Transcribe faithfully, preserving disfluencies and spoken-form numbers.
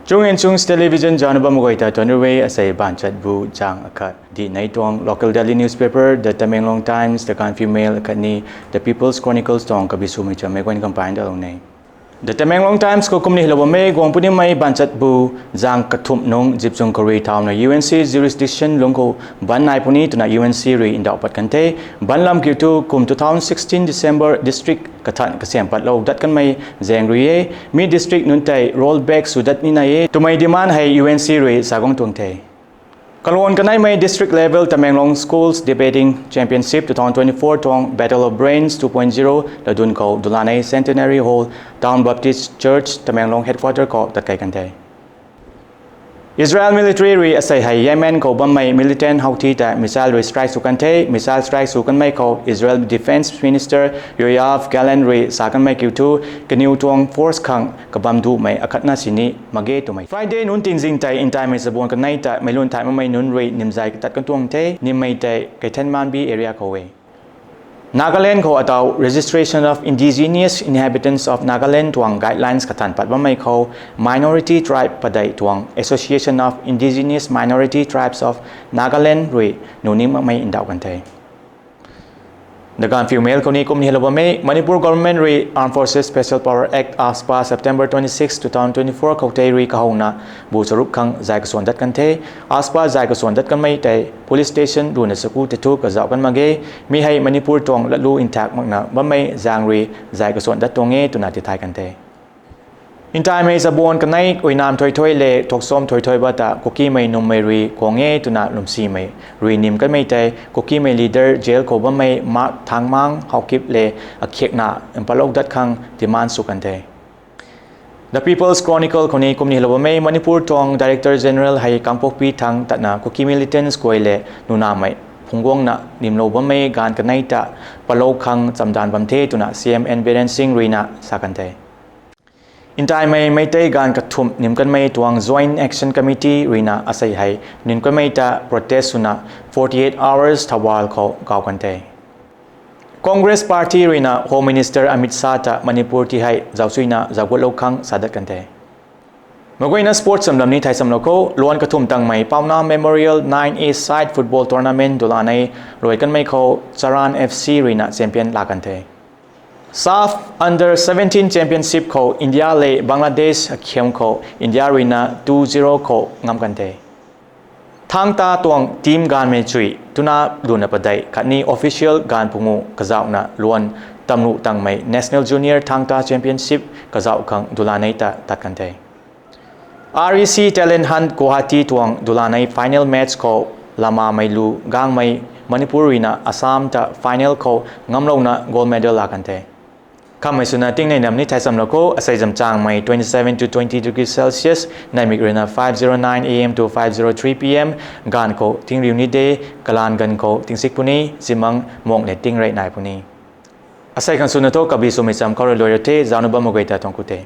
Chungin Chungs Television zauc na bammei guay ta tuanc rui e. Asei baanchat bu zang akhat di nei tuang local daily newspaper The Tamenglong Times, The Gaanphiu Mail akhatni The People's Chronicles tuang kabi swmei chamei guan kampai dalou ne. The Tamenglong Times khou kumni helou bam e: guang punimei baanchat bu zang kathumh nung zipchung khou rui thauna U N C jurisdiction lungc khou ban nai puni twna U N C rui ndauh pat kan the. Ban lam kiu thu kum two thousand sixteen December district kathan kasiam patlou dat kanmei zaeng rui e. Mi district nunc tei roll back sw dat ni nai e twmei demand hei U N C rui sa guang tuang the. Kaluan kaneimei district level Tamenglong Schools Debating Championship two thousand twenty-four tuang Battle of Brains two point zero ladun khou Dulanei Centenary Hall, Town Baptist Church, Tamenglong headquarter khou tat kei kan the. Israel military rui asei hei Yemen khou bammei militant Houthi ta missile rui strike sw kan the. Missile strike sw kanmei khou Israel Defence Minister Yoav Gallant rui sa kanmei kiu thu, kaniw tuang force khang kabam duhmei akhatna sini mak ge twmei. Friday nunc tingzing tei ntaimei chabuan kanei ta meic lun thay makmei nunc rui nimzay tat kan tuang the. Nimmei tei Keithanmanbi area khou e. Nagaland khou ataw Registration of Indigenous Inhabitants of Nagaland tuang guidelines kathan pat bammei khou minority tribe padeih tuang Association of Indigenous Minority Tribes of Nagaland rui nuh ni makmei ndauh kan the. The Gaanphiu Mail khou ni kumni helou bam e: Manipur government rui Armed Forces Special Power Act, AFSPA, September twenty-six, two thousand twenty-four khou tei rui kahouna bu charuk khang zay kasuan dat kan the. AFSPA zay kasuan dat kanmei tei police station runa chaku tei thu kazauh kan mak ge. Mi hei Manipur tuang latlu nthak makna bammei zaeng rui zay kasuan dat tuang e twna tithay kan the. Ntaimei chabuan kanei uinam thoithoi le thoksom thoithoi ba ta Kukimei nummei rui kuang e twna lwmsimei rui nim kanmei tei Kukimei leader jail khou bammei Mark Thangmang Haokip le akhiakna mpatlou dat khang demand sw kan the. The People's Chronicle khou ni kumni helou bam e: Manipur tuang Director General hei Kangpokpi thang tatna Kuki militants guay le nunamei phungcguangna nimlou bammei gaanv kanei ta patlou khang chamdanv bam the twna C M N Biren Singh ruina sa kan the. Ntaimei Meitei gaanv kathumh nim kanmei tuang Joint Action Committee ruina asei hei nim kanmei ta protest swna forty-eight hours Thoubal khou kau kan the. Congress Party ruina Home Minister Amit Shah ta Manipur ti hei zaucsuina zaugutlou khang sa dat kan the. Meic guayna sports samlam ni thei samlou khou, luan kathumh tangmei Paona Memorial nine A side football tournament dulanei luai kanmei khou Charan F C ruina champion la kan the. SAFF Under seventeen Championship khou India le Bangladesh akhiam khou India ruina two zero khou ngam kan the. Thangta tuang team gaanvmei chui twna luna padeih khatni official gaanv pungu kazauhna luan tamlu tangmei National Junior Thangta Championship kazauh khang dulanei ta tat kan the. R E C Talent Hunt Guwahati tuang dulanei final match khou lamamei lu gangmei Manipur ruina Assam ta final khou ngamlouna gold medal la kan the. Khammei swna tingnei nam ni thei samlou khou, asei zamchangmei twenty-seven to twenty degree Celsius, neihmik ruina five zero nine A M to five zero three P M, gaanv khou tingriu ni de, kalaan ganv khou tingsik puni, zimang mong le tingrey nai puni. Asei khang swna thu kabi swmei cham khou rui luai ra the, zaucna bammei guay ta tuang ku the.